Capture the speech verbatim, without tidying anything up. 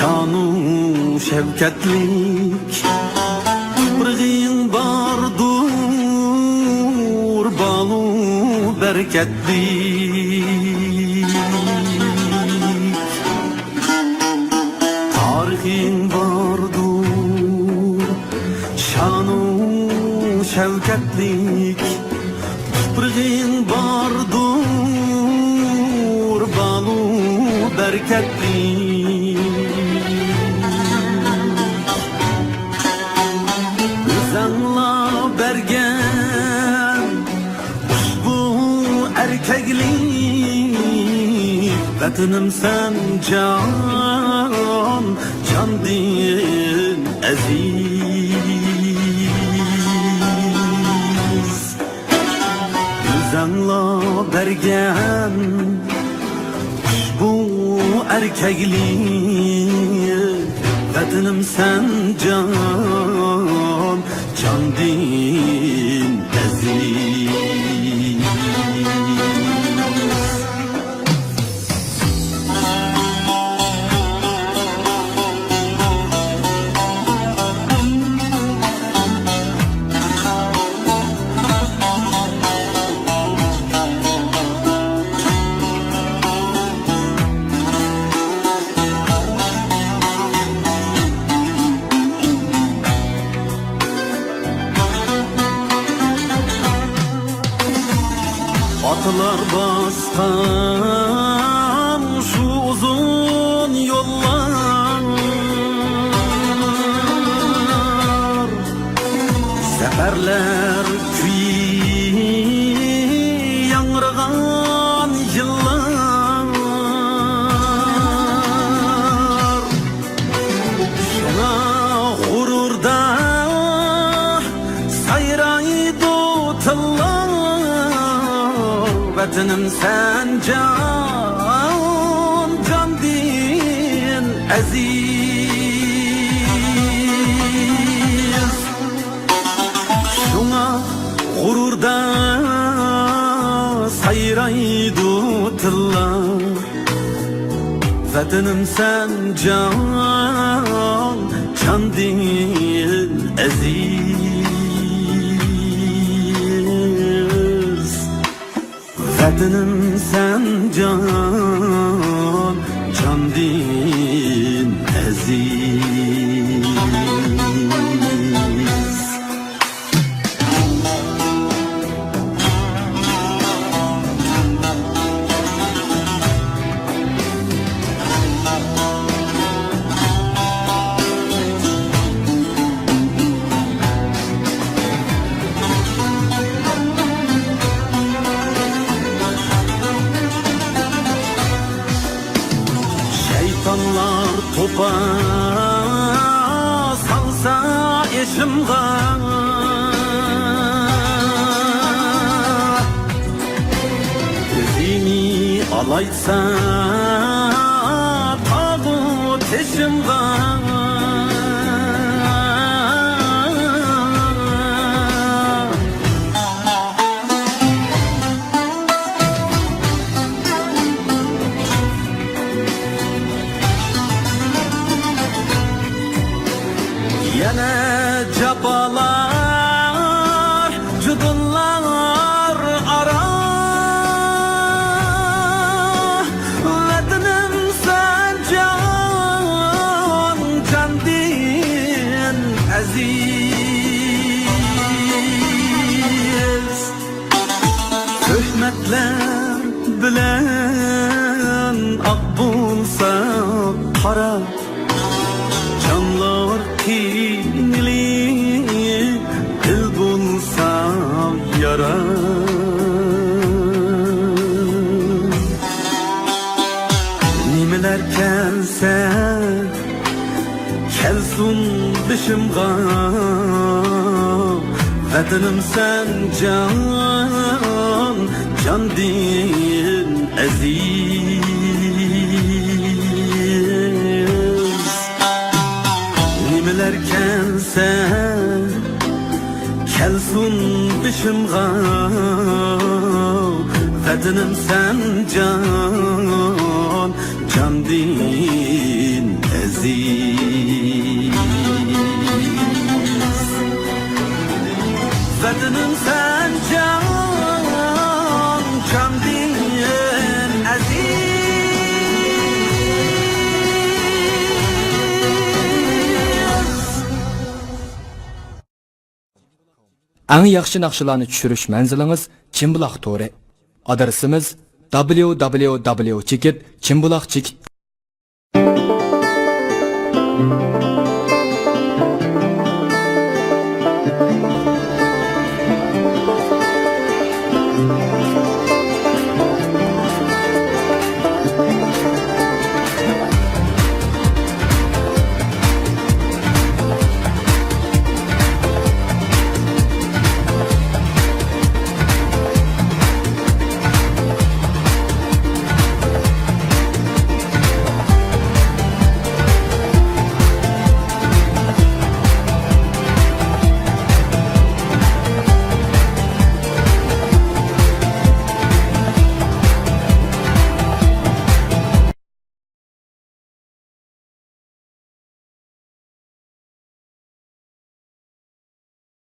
شانۇ شەۋكەتلىك، تۇپرىقىڭ باردۇر بالۇ بەرىكەتلىك. تارىخىڭ باردۇر شانۇ شەۋكەتلىك، تۇپرىقىڭ باردۇر بالۇ بەرىكەتلىك. ئۆزەڭلا بەرگەن ئۇشبۇ ئەركەكلىك، ۋەتىنىم سەن جان، جاندىن ئەزىز. ئۆزەڭلا بەرگەن ئۇشبۇ ئەركەكلىك، ۋەتىنىم سەن جان، جاندىن ئەزىز. ئاتىلار باسقان شۇ ئۇزۇن يوللار، سەپەرلەر كۈيى ياڭرىغان يىللار. شۇڭا غۇرۇردا سايرايدۇ تىللار، ۋەتىنىم سەن جان، جاندىن ئەزىز. شۇڭا غۇرۇردا سايرايدۇ تىللار، ۋەتىنىم سەن جان، جاندىن ئەزىز. ۋەتىنىم سەن جان، جاندىن ئەزىز. شەيتانلار توپا سالسا ئېشىمغا، ئۆزىنى ئالايتسا تاغۇ تېشىمغا. يەنە جاپالار، جۇدۇنلار ئارا، ۋەتىنىم سەن جان، جاندىن ئەزىز. تۆھمەتلەر بىلەن ئاق بولسا قارا، جانلار قىينىلىپ دىل بولسا يارا. نېمىلەر كەلسە كەلسۇن بېشىمغا، ۋەتىنىم سەن جان، جاندىن ئەزىز. نېمىلەر كەلسە كەلسۇن بېشىمغا، ۋەتىنىم سەن جان، جاندىن ئەزىز. ئەزىز ۋەتىنىم سەن جان، جاندىن ئەزىز. ئەڭ ياخشى ناخشىلارنى چۈشۈرۈش مەنزىلىڭىز چىمبۇلاق تورى. ئادرېسىمىز: دابليۇ دابليۇ دابليۇ چېكىت چىمبۇلاق چېكىت